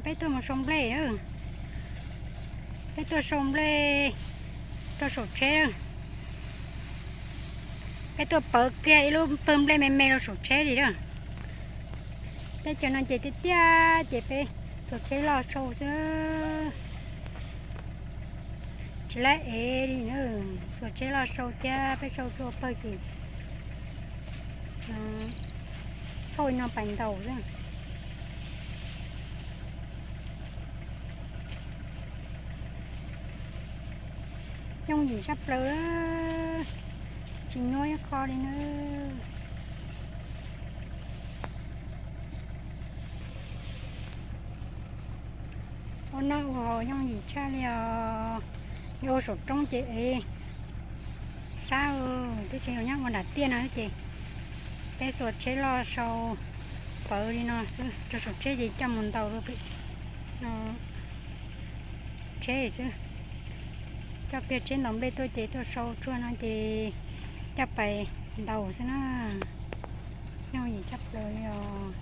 Peb tuaj mus sau nplej, peb tuaj sau nplej rau saum tsheb. Peb tuaj pawv kiag ib lub pawg nplej me me rau saum tsheb li lawm. Teb chaws no ces tiaj tiaj ces peb xuas tsheb loj sau xwb, tsis lab ev li. Xuas tsheb loj sau thiab peb sau tsuj pawg ces thauj li no pais ntaus xwb. Yooj yim sab plaws, tsis nyuaj ib qho li na. Ua noj ua haus yooj yim tshaj li os. Yog ua saum roob ces ev sab, tab sis yog nyob ua nram tiaj no ces peb xuas tsheb loj sau pawv li no xwb, rau saum tsheb ces coj mus ntaus rau pem tsheb xwb. Coj kiag tsheb ntaus nplej tuaj ces tuaj sau tsuag no ces coj pais ntaus xwb na. Yooj yim tshaj plaws li os.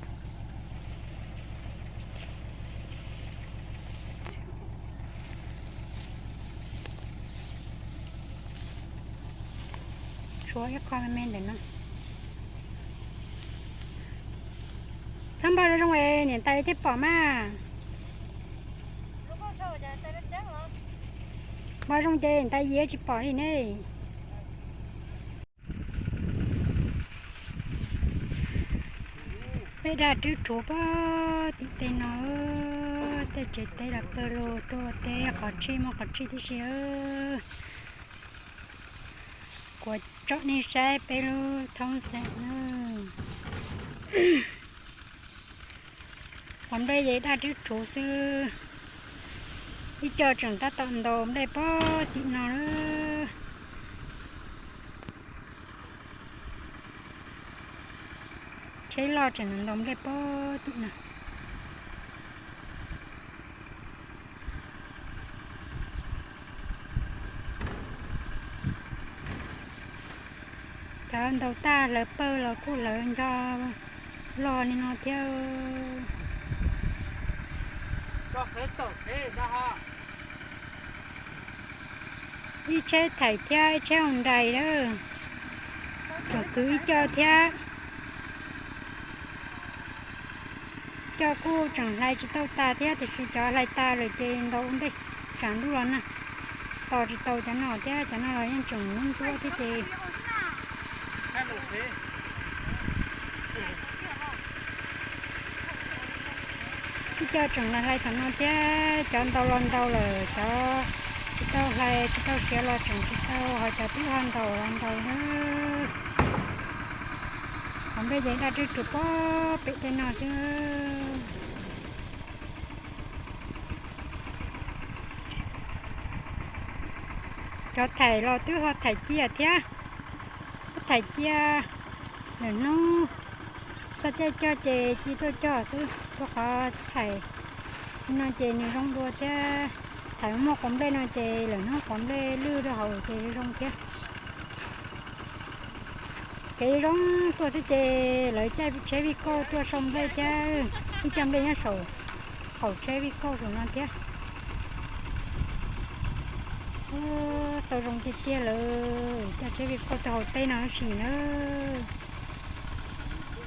Tshuav ib qho me me ntawm no. Txhob npog zoo zoo es niam tais thiaj pom mas. Npog zoo ces niam tais yim tsis pom li ne. Peb daj rwb rhuav puag tim tej no, tej tsev teb los pawg lug tuaj ua teb qhov tshij muaj qhov tshij tib si. Kuv tsom nej saib peb lub thoob xeem na. Qhov nplej ces daj rwb rhuav xwb. Ib co tseem tab tom ntaus nplej puag tim no. Tsheb loj tseem ntaus nplej puag tim no. Cov ntaus tag hlawv pawg los kuj hlawv ncho loj li no thiab. Ib tsheb thaim thiab ib tsheb hoo nrais lawm. Tseem kwv ib co thiab. Cov kuj tseem hlais tsis tau tas thiab, tiam sis cov hlais tas lawm ces ntaus ua ntej tsam ntuj los nag. Tos tsis tau cov no thiab, cov no los yeej tseem ntxuab ntxuab thiab ces. Ib co tseem los hlais tom no thiab, cov ntaus los ntaus lawm, cov tsis tau hlais tsis tau siav los tseem tsis tau, ho cov twb ho ntaus los ntaus na. Qhov nplej ces daj rwb rhuav puag pem tej no xwb. Cov thaim los twb ho thaim cia thiab, thaim cia lawm hnub txog caij cog ces cia tuaj cog xwb, rau qhov thaim no ces nws zoo dua thiab. Thaim muaj quav nplej no ces lawm hnub quav nplej lwj rau hauv ces zoo thiab. Kev zoo tuaj xwb ces lawv caij tsheb vij kauj tuaj sau nplej thiab, ib co nplej nyob saum hauv tsheb vij kauj saum no thiab. Tau zoo tiag tiag lawm, caij tsheb vij kauj tuaj hauv teb no sim na.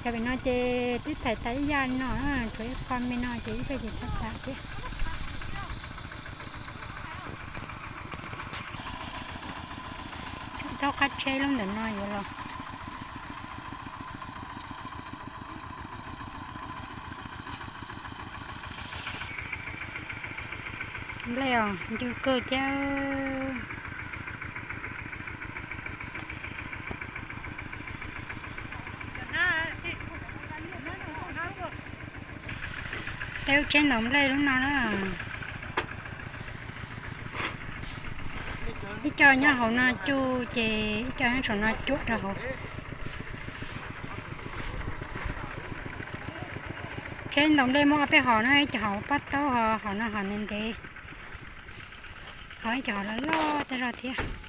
Cov pem no ces twb thaim tas ib yam no, tshuav ib qho me no ces ib pliag ces txhob tas thiab. Thaub qab tsheb lub ntawm no yuav los. Nplej os, ncw kawg thiab. Peb lub tsheb ntaus nplej lub no na. Ib co nyob hauv no cuj ces ib co nyob saum no cuam rau hauv. Tsheb ntaus nplej muaj ob peb hom na, ib co hom pab taub, hom no hom ntev ntev, ho ib co hom loj loj tej zog thiab.